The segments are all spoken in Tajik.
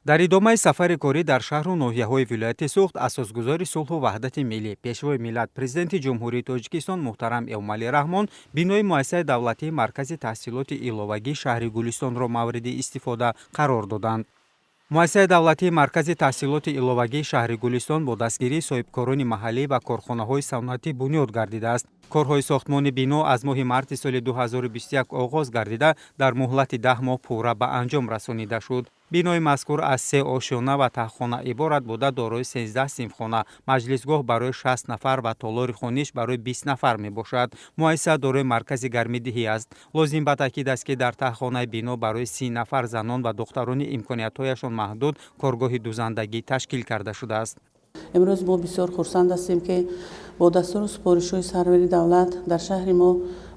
Дар идомаи сафари корӣ дар шаҳру ноҳияҳои вилояти Суғд асосгузори сулҳу ваҳдати миллӣ, Пешвои миллат, Президенти Ҷумҳурии Тоҷикистон муҳтарам Эмомалӣ Раҳмон бинои Муассисаи давлатии Маркази таҳсилоти иловагии шаҳри Гулистонро мавриди истифода қарор доданд. Муассисаи давлатии Маркази таҳсилоти иловагии шаҳри Гулистон бо дастгирии соҳибкорони маҳаллӣ ва корхонаҳои саноатӣ бунёд гардидааст. Корҳои сохтмони бино аз моҳи марти соли 2021 оғоз гардида, дар муҳлати 10 моҳ пурра ба анҷом расонида шуд. Бинои мазкур аз се ошёна ва таҳхона иборат буда, дорои 13 синфхона, маҷлисгоҳ барои 60 нафар ва толори хониш барои 20 нафар мебошад. Муассиса дорои маркази гармидиҳӣ аст. Лозим ба таъкид аст, ки дар таҳхонаи бино барои 30 нафар занон ва духтарони имкониятҳояшон маҳдуд коргоҳи дузандагӣ ташкил карда шудааст. Имрӯз мо бисёр хурсанд ҳастем, ки бо дастуру супоришҳои сарвари давлат дар шаҳри мо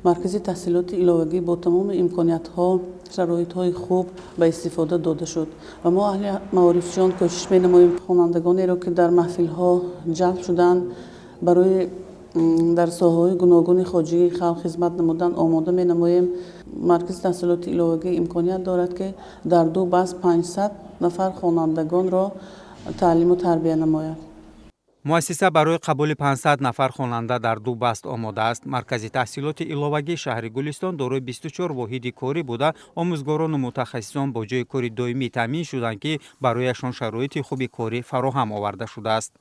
маркази таҳсилоти иловагӣ бо тамоми имкониятҳо, шароитҳои хуб ба истифода дода шуд ва мо, аҳли маорифчиён, кӯшиш менамоем хонандагонеро, ки дар маҳфилҳо ҷалб шуданд, барои дар соҳаҳои гуногуни хоҷагии халқ хизмат намудан омода менамоем. Маркази таҳсилоти иловагӣ имконият дорад, ки дар ду баст 500 нафар хонандагонро таълиму тарбия намояд. Муассиса барои қабули 500 нафар хонанда дар ду баст омода аст. Маркази таҳсилоти иловагии шаҳри Гулистон дорои 24 воҳиди корӣ буда, омӯзгорону мутахассисон бо ҷойи кори доимӣ таъмин шуданд, ки барояшон шароити хуби корӣ фароҳам оварда шудааст.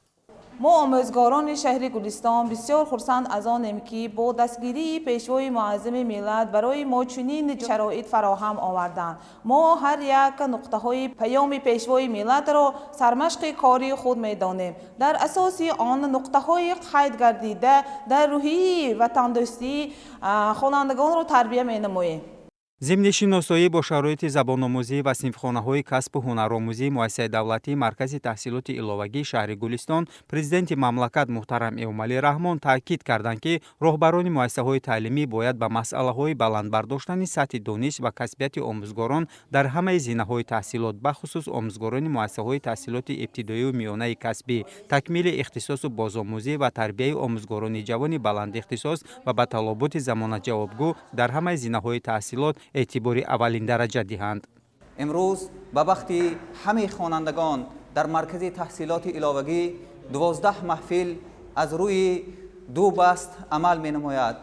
Мо, омӯзгорони шаҳри Гулистон, бисёр хурсанд аз онем, ки бо дастгирии Пешвои муаззами миллат барои мо чунин шароит фароҳам оварданд. Мо ҳар як нуқтаҳои паёми Пешвои миллатро сармашқи кори худ медонем. Дар асоси он нуқтаҳои қайд гардида дар рӯҳияи ватандӯстӣ хонандагонро тарбия менамоем. Зимни шиносоӣ бо шароити забономӯзӣ ва синфхонаҳои касбу ҳунаромӯзии Муассисаи давлатии Маркази таҳсилоти иловагии шаҳри Гулистон Президенти мамлакат муҳтарам Эмомалӣ Раҳмон таъкид карданд, ки роҳбарони муассисаҳои таълимӣ бояд ба масъалаҳои баланд бардоштани сатҳи дониш ва касбияти омӯзгорон дар ҳамаи зинаҳои таҳсилот, бахусус омӯзгорони муассисаҳои таҳсилоти ибтидоию миёнаи касбӣ, такмили ихтисосу бозомӯзӣ ва тарбияи омӯзгорони ҷавони баландихтисос ва ба талоботи замона ҷавобгӯ дар ҳамаи зинаҳои таҳсилот эътибори аввалиндараҷа диҳанд. Имрӯз ба бахти ҳамаи хонандагон дар маркази таҳсилоти иловагӣ 12 маҳфил аз рӯи ду баст амал менамояд,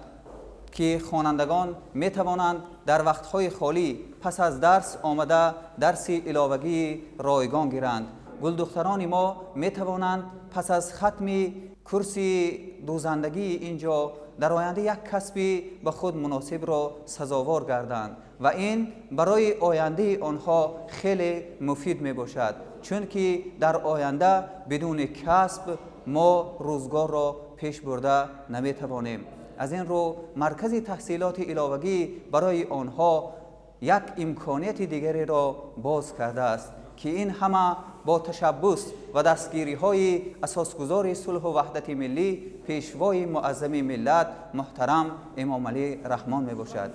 ки хонандагон метавонанд дар вақтҳои холӣ пас аз дарс омада дарси иловагии ройгон гиранд. Гулдухтарони мо метавонанд пас аз хатми курси дӯзандагии ин ҷо дар оянда як касби ба худ муносибро сазовор гарданд ва ин барои ояндаи онҳо хеле муфид мебошад, чунки дар оянда бидуни касб мо рӯзгорро пеш бурда наметавонем. Аз ин рӯ маркази таҳсилоти иловагӣ барои онҳо як имконияти дигареро боз кардааст, ки ин ҳама бо ташаббус ва дастгириҳои асосгузори сулҳу ваҳдати миллӣ, Пешвои муаззами миллат муҳтарам Эмомалӣ Раҳмон мебошад.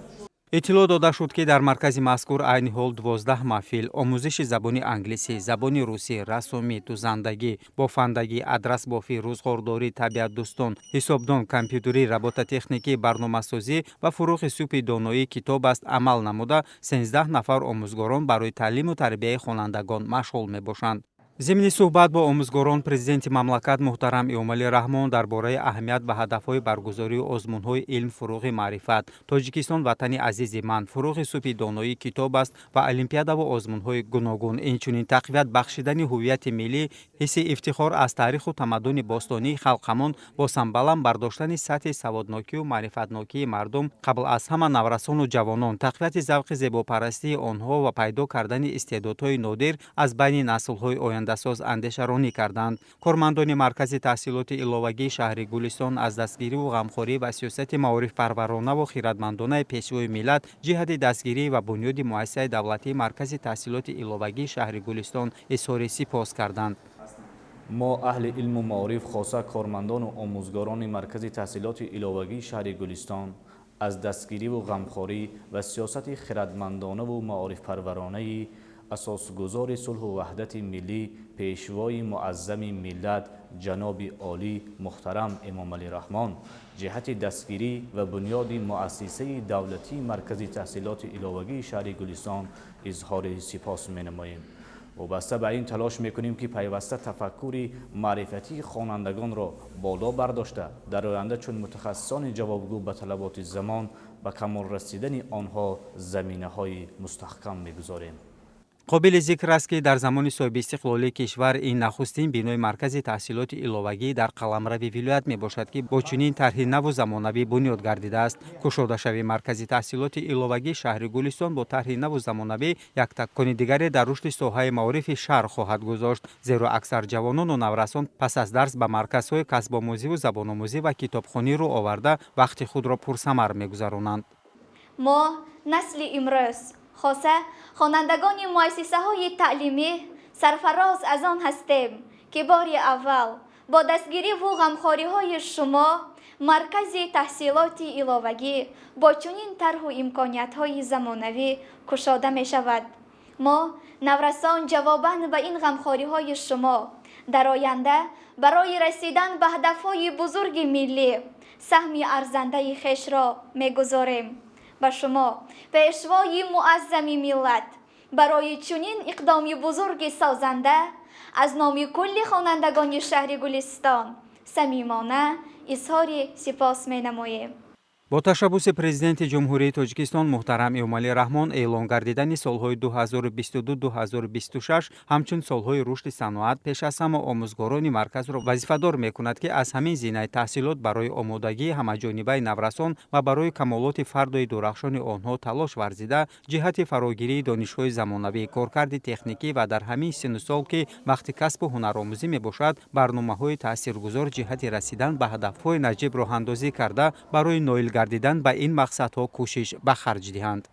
Иттилоъ дода шуд, ки дар маркази мазкур айни ҳол 12 маҳфил омӯзиши забони англисӣ, забони русӣ, рассомӣ, дузандагӣ, бофандагӣ, адрасбофӣ, рӯзғордорӣ, табиатдӯстон, ҳисобдон, компютерӣ, робототехникӣ, барномасозӣ ва фурӯғи субҳи доноӣ китоб аст амал намуда, 13 нафар омӯзгорон барои таълиму тарбияи хонандагон машғул мебошанд. Зимни суҳбат бо омӯзгорон Президенти мамлакат муҳтарам Эмомалӣ Раҳмон дар бораи аҳамият ва ҳадафҳои баргузории озмунҳои «Илм фурӯғи маърифат», «Тоҷикистон ватани азизи ман», «Фурӯғи субҳи доноӣ китоб аст» ва олимпиадаву озмунҳои гуногун, инчунин тақвият бахшидани ҳуввияти миллӣ, ҳисси ифтихор аз таъриху тамаддуни бостонии халқамон, босамбаланд бардоштани сатҳи саводнокию маърифатнокии мардум, қабл аз ҳама наврасону ҷавонон, тақвияти завқи зебопарастии онҳо ва пайдо кардани истеъдодҳои нодир аз байни наслҳои ояндасоз андешаронӣ карданд. Кормандони Маркази таҳсилоти иловагии шаҳри Гулистон аз дастгириву ғамхорӣ ва сиёсати маорифпарваронаву хиратмандонаи Пешвои миллат ҷиҳати дастгирӣ ва бунёди Муассисаи давлатии Маркази таҳсилоти иловагии шаҳри Гулистон изҳори сипос карданд. Мо, аҳли илму маориф, хоса кормандону омӯзгорони Маркази таҳсилоти иловагии шаҳри Гулистон, аз дастгириву ғамхорӣ ва сиёсати хиратмандонаву маорифпарваронаи асосгузори сулҳу ваҳдати миллӣ, Пешвои муаззами миллат ҷаноби олӣ муҳтарам Эмомалӣ Раҳмон ҷиҳати дастгирӣ ва бунёди Муассисаи давлатии Маркази таҳсилоти иловагии шаҳри Гулистон изҳори сипос менамоем. Вобаста ба ин талош мекунем, ки пайваста тафаккури маърифатии хонандагонро боло бардошта, дар оянда чун мутахассисони ҷавобгӯ ба талаботи замон ба камол расидани онҳо заминаҳои мустаҳкам мегузорем. Қобили зикр аст, ки дар замони соҳибистиқлолии кишвар ин нахустин бинои маркази таҳсилоти иловагӣ дар қаламрави вилоят мебошад, ки бо чунин тарҳи наву замонавӣ бунёд гардидааст. Кушодашавии маркази таҳсилоти иловагии шаҳри Гулистон бо тарҳи наву замонавӣ як такони дигаре дар рушди соҳаи маорифи шаҳр хоҳад гузошт, зеро аксар ҷавонону наврасон пас аз дарс ба марказҳои касбомӯзиву забономӯзӣ ва китобхонӣ рӯ оварда, вақти худро пурсамар мегузаронанд. Мо насли имрӯз, хоса хонандагони муассисаҳои таълимӣ, сарфароз аз он ҳастем, ки бори аввал бо дастгириву ғамхориҳои шумо маркази таҳсилоти иловагӣ бо чунин тарҳу имкониятҳои замонавӣ кушода мешавад. Мо наврасон ҷавобан ба ин ғамхориҳои шумо дар оянда барои расидан ба ҳадафҳои бузурги миллӣ саҳми арзандаи хешро мегузорем. Ба шумо, пешвои муаззами миллат, барои чунин иқдоми бузурги созанда аз номи кулли хонандагони шаҳри Гулистон самимона изҳори сипос менамоем. Бо ташаббуси Президенти Ҷумҳурии Тоҷикистон муҳтарам Эмомалӣ Раҳмон эълон гардидани солҳои 2022-2026 ҳамчун солҳои рушди саноат пеш аз ҳама омӯзгорони марказро вазифадор мекунад, ки аз ҳамин зинаи таҳсилот барои омодагии ҳамаҷонибаи наврасон ва барои камолоти фардои дурахшони онҳо талош варзида, ҷиҳати фарогирии донишҳои замонавӣ, коркарди техникӣ ва дар ҳамин синну сол, ки вақти касбу ҳунаромӯзӣ мебошад, барномаҳои таъсиргузор ҷиҳати расидан ба ҳадафҳои наҷиб роҳандозӣ карда, барои ноил гардидан ба ин мақсадҳо кӯшиш ба харҷ диҳанд.